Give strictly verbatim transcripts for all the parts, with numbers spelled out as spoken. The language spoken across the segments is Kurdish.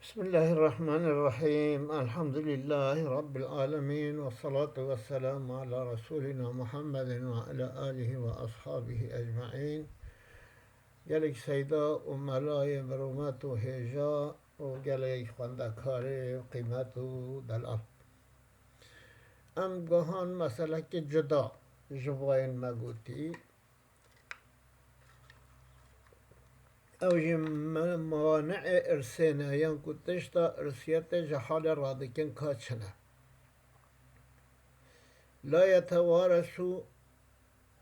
بسم الله الرحمن الرحيم. الحمد لله رب العالمين، والصلاة والسلام على رسولنا محمد وعلى آله وأصحابه أجمعين. Gelek seyda û melayê bi rûmet û hêja û gelek xwendekarê qîmet û delal. Em guhan meselekê cuda ji vayên me gotî. Ew jî me-, mewani'ê irsê ne, yan ku tişta irsiyetê ji halê radikin ka çi ne. La yetewaresu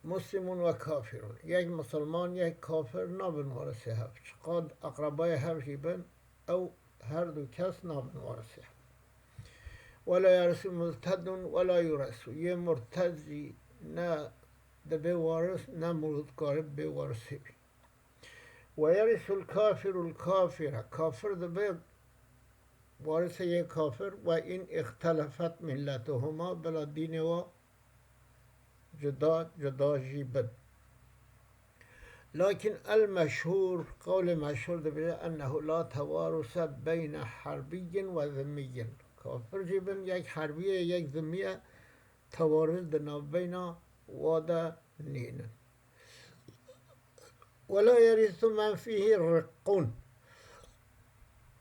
muslimun ve kafirun. Yek misilman, yek kafir nabin warisê hev. Çiqad eqrebayê hev jî bin, ew her du kes nabin warisê hev. Ve la yerisu murtedun ve la yuresu. Yê murted jî ne dibe waris, ne murûd kare bê warisê wî. Ve yerisul kafirul kafire. Kafir dibe warisê yê kafir. Ve in ihtelefet milletuhuma, bila dînê wa cuda cuda jî bin. Lakin el meşhur, qewlê meşhur dibêje, ennehu la tewaruse beyne herbiyyin ve zimmiyyin. Kafir jî bin, yek herbiyê, yek zimmiye, tewarûz di navbeyna wa de nînin. Wela yerisu men fîhî riqqun.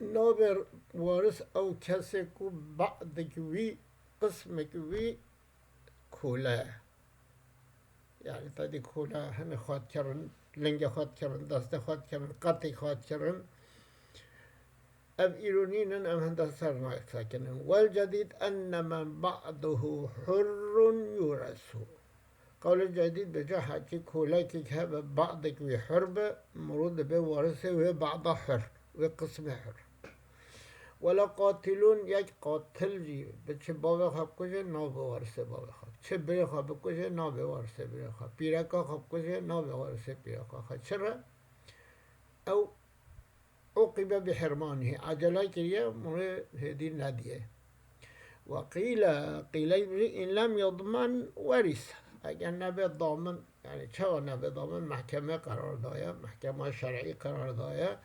Nabe waris ew kesê ku ba'dek wî, qismek wî kole ye. Yani tedî kole hene xwet kirin, lingê xwet kirin, destê xwet kirin, qetê xwet kirin. Ev îro nînin, em hinde ser nayê qise kirin. Wel cedîd enne men ba'duhu hurrun yuresu. Qewlê cedîd bi ca hekî kolekek hebe, ba'dek wî hur be, mirû dibe warisê wê ba'da hur, wê qismê hur. Wela qatilun, yek qatil jî biçe bavê xwe bikuje, nabe warisê bavê xwe. Çi birê xwe bikuje, nabe warisê birê xwe. Pîreka xwe bikuje, nabe warisê pîreka xwe. Çi re? Ew uqibe bi hirmanî, ecele kiriye, mirê hêdî nediye. Ve qîle, qîle jî in lem yedmen weris. Eger nebe damin, yani çawa nebe damin, mehkeme qerar daye, mehkema şer'î qerar daye,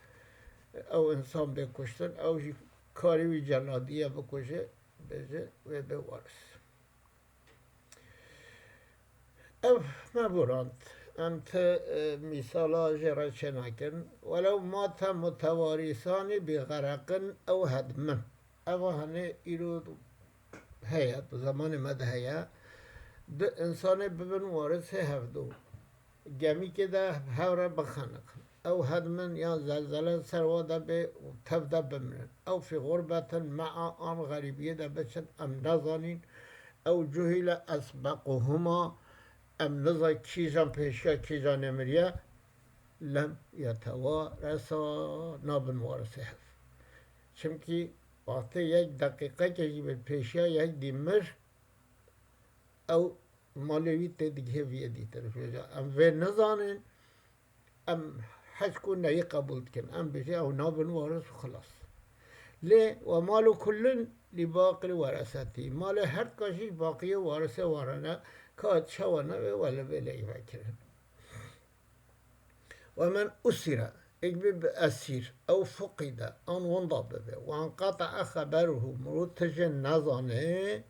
ew insan bê kuştin, ew jî karî wî celadiye bikuje, bêje, wê be waris. Ev me borand. Em ti, e, mîsala jê re çênakin. Welew mate mutewarîsanî bi xereqin ew hedmin. Eva hene îro heye, di zemanê me de heye. Du insanê bibin warisê hevdu. Gemîkê de hev re bixeniqin. Ew hedmin yan zelzele ser wa de bê û tev de bimirin. Ew fî xurbetin mea an xerîbiyê de biçin, em nezanîn. Ew cuhîle esbequhuma, em niza kîjan pêşiya kîjan nemiriye, lem yetewaresa, nabin warisê hev. Çimkî wextê yek deqîqeke jî bi pêşiya yek dî mir, ew malê wî tê digihê viyê dîtir. Em vê nizanin, em hez ku neyê qebûl dikin. Em bêjin ew nabin waris û xilas. Lê we malu kullin lî baqil weresetî. Malê her ka jî baqiyê warisê warane, ka çawa nebe wele vê leyve kirin. Ve men usire, êk bî bi esîr, ew fuqîde, an winda bibe, ve enqete'e xeberuhu, mirû tijê nezane,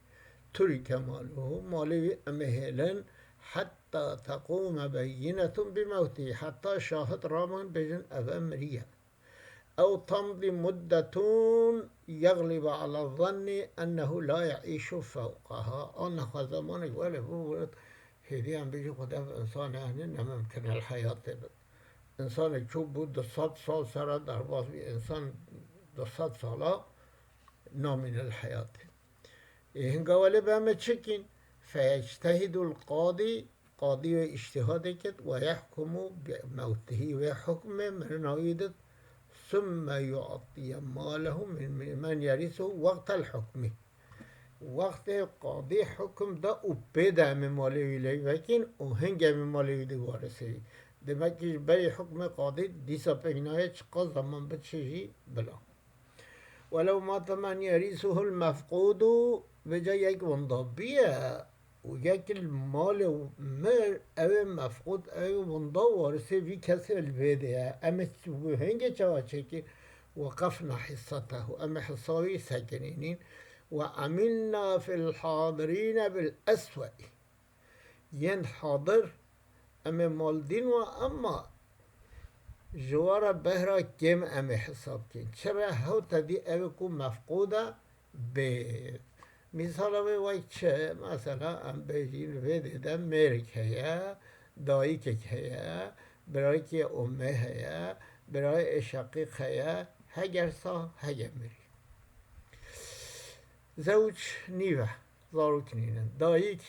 turike maluhu, malê wî em ê hêlin, hetta tequme beyinetun bi mewtî, heta şahid ramin bêjin ev e miriye. Ew temdî muddetun yeglibu ala zannî ennehu la ye'îşu fewqaha. An nexwe zemanek were bû, hêdî em bêjin xwe dev însan e, ne, ne mimkin el heyatê bin. Însanek çû bû du sed sal sera derbas bî, însan du sed sala namîne li heyatê. Ê hinga welê be me çikîn? Feyectehidul qadî, qadî wê îctîhadê kit, ve yehkumu bi mewtihî, wê hukmê mirina wî did, summe yu'tiye malehu min, min men yerîsu wextel hukmî. Wextê qadî hukm da û pê de em ê malê wî leyvekîn û hingê em ê malê wî di warisê wî. Demek ki ji berî hukmê qadî dîsa pêk nayê çiqas zeman biçe jî bila. Welew mate men yerîsuhul mefqûdu, vêca yek winda biye û yek li malê mir, ew ê mefqûd, ew ê winda warisê vî kesê li vê de ye. Em ê hingê çawa çêkî? وقفنا حصته, em ê hisa wî sekinînîn. وعملنا في الحاضرين بالأسوأ. Yên hadir, em ê maldîn we, emma ji we re behra kêm em ê hesab kên. Çi re? Hew tedî ew ê ku mefqûd e bê. Mîsala wê wek çi? Mesela em bêjîn vê dê de mêrik heye, dayikek heye, birayekî ummê heye, birayê şeqîq heye, heger sax, heger mirî. Zewc nîve, zarok nînin. Dayik,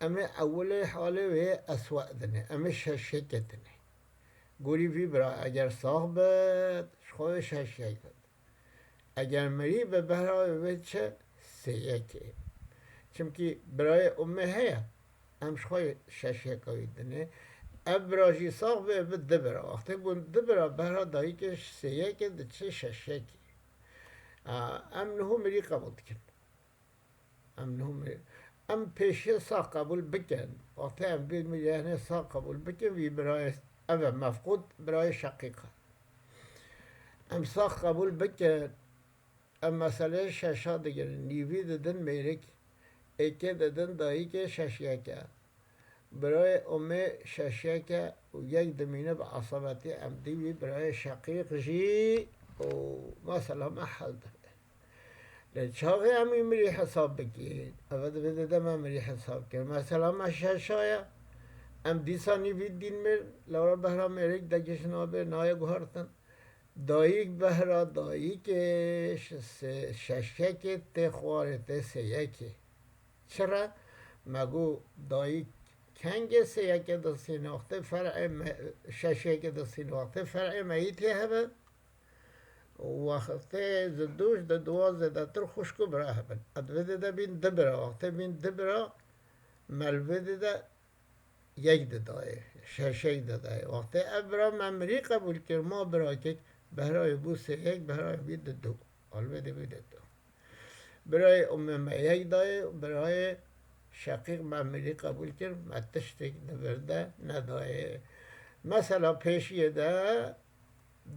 em ê ewilê halê wê eswe dinê, em ê şeşyekê dinê. Gorî vî bira eger sax bit, ji xwe wê şeşyek bit. Eger mirî bi behra wê bê çi? Sêyekê. Çimkî birayê ummê heye, em ji xwe şeşyeka wî dinê. Ev bira jî sax bê, bi du bira. Wextê bûn du bira, behra dayikê ji sêyekê diçe şeşyekê. A, em niho mirî qebûl dikin. Em niho mirî, em pêşiya sax qebûl bikin. Wextê em vê mirî hene sax qebûl bikin, vî birayê, ev e mefqûd, birayê şeqîq e. Em sax qebûl bikin, em meseleyê şeşa digirin, nîvî didin mêrik, êkê didin dayikê, şeşyek e. Birayê ummê şeşyek e û yek dimîne bi esebetî, em dî wî birayê şeqîq jî û mesela me hel dibe. Lê çaxê em wî mirî hesab bikîn, ev divê dide me mirî hesab kir. Mesela me şeşa ye, em dîsa nîvî dîn mir, lewra behra mêrik degişt nabê, nayê guhertin. Dayik behra dayikê şe-, se-, şeşyekê tê xwarê, tê sêyekê. Çi re? Me got dayik kengê sêyekê distîne, wextê fer'ê me-, şeşyekê distîne, wextê fer'ê meyîtê hebe, wextê ji du ji di duwa zêdetir xwişk û bira hebin. Ev divê dide bîn du bira, wextê bîn du bira, me li vê dide yek didayê, şeşek didayê. Wextê ev bira me mirî qebûl kir, ma birakek, behra wê bû sêyek, behra wê bî didu. Alvê de bî didu. Birayê ummê me yek dayê, birayê şeqîq me mirî qebûl kir, me tiştek di vir de nedayê. Mesela pêşiyê de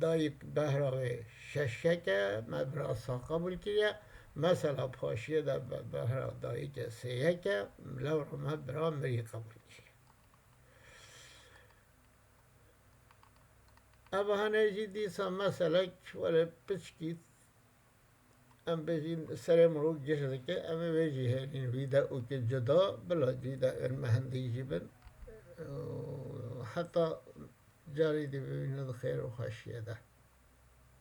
dayik behra wê şeşyek e, me bira sax qebûl kiriye. Mesela paşiyê de be-, behra dayikê sêyek e, lewra me bira mirî qebûl kiriye. Ev hene jî dîsa meselek were piçkî, em bêjîn serê mirov giş dike, em ê vê jî hêlîn vî de û ki cuda, bila vî de ên me hindî jî bin. Û heta carê dî bibînin di xêr û xweşiyê de.